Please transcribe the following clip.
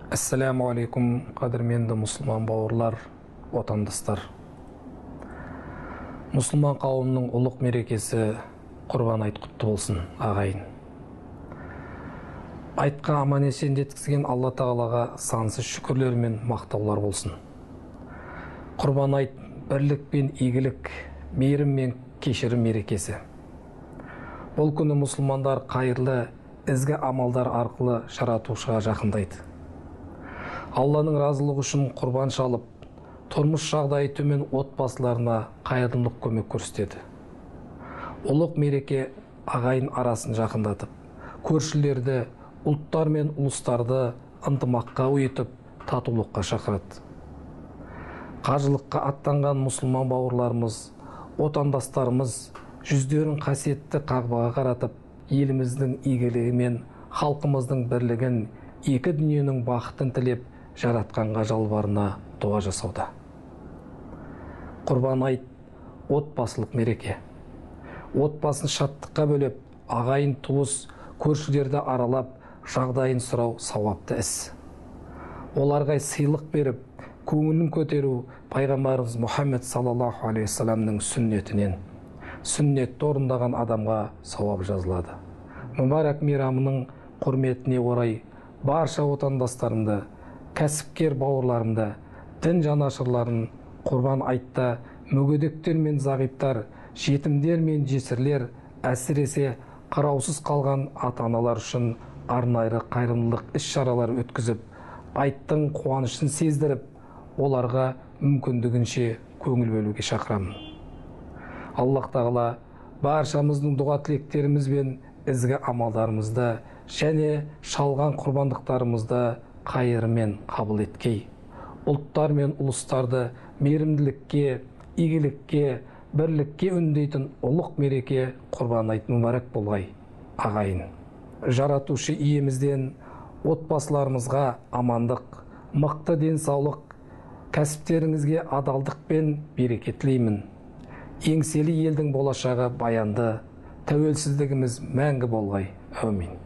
Ассаламу алейкум, қадірменді мұсылман бауырлар, отандастар. Мұсылман қауымының ұлық мерекесі Құрбан айт құтты болсын, ағайын. Айтқа аман-есен жеткізген Алла Тағалаға сансыз шүкірлер мен мақтаулар болсын. Құрбан айт бірлік пен игілік, мейірім мен кешірім мерекесі. Бұл күні мұсылмандар қайырлы, ізгі амалдар арқылы жаратушыға жақындайды. Алланың разылығы үшін құрбан шалып, тұрмыс жағдайы төмен отбасыларына қайырымдылық көмек көрсетеді. Ұлық мереке ағайын арасын жақындатып, көршілерді, ұлттар мен ұлыстарды ынтымаққа ұйытып, татулыққа шақырады. Қажылыққа аттанған мұсылман бауырларымыз, отандастарымыз жүздерін қасиетті Қағбаға қаратып, еліміздің игілігі мен халқымыздың бірлігін, екі дүниенің бақытын тілеп, жаратқанға жалбарына дұға жасауда. Құрбан айт отбасылық мереке. Отбасын шаттыққа бөлеп, ағайын туыс, көршілерді аралап, жағдайын сұрау сауапты іс. Оларға сыйлық беріп, көңілін көтеру пайғамбарымыз Мұхаммед саллаллаху алейхи уассаламның сүннетінен. Сүннетті орындаған адамға сауап жазылады. Мүбарак мейрамының құрметіне орай барша отандастарымды, кәсіпкер бауырларымды, дін жанашырларын Құрбан айтта мүгедектер мен зағиптар, жетімдер мен жесірлер, әсіресе қараусыз қалған ата-аналар үшін арнайы қайырымдылық іс-шаралар өткізіп, айттың қуанышын сездіріп, оларға мүмкіндігінше көңіл бөлуге шақырамын. Аллах Тағала баршамыздың дұға тілектеріміз бен ізгі амалдарымызды және шалған құрбандықтарымызды қайырымен қабыл еткей. Ұлттар мен ұлыстарды мейірімділікке, игілікке, бірлікке үндейтін ұлық мереке Құрбан айт мүбәрәк болғай, ағайын. Жаратушы иемізден отбасыларымызға амандық, мықты денсаулық, кәсіптеріңізге адалдық пен береке тілеймін. Еңселі елдің болашағы баянды, тәуелсіздігіміз мәңгі болғай. Әумин.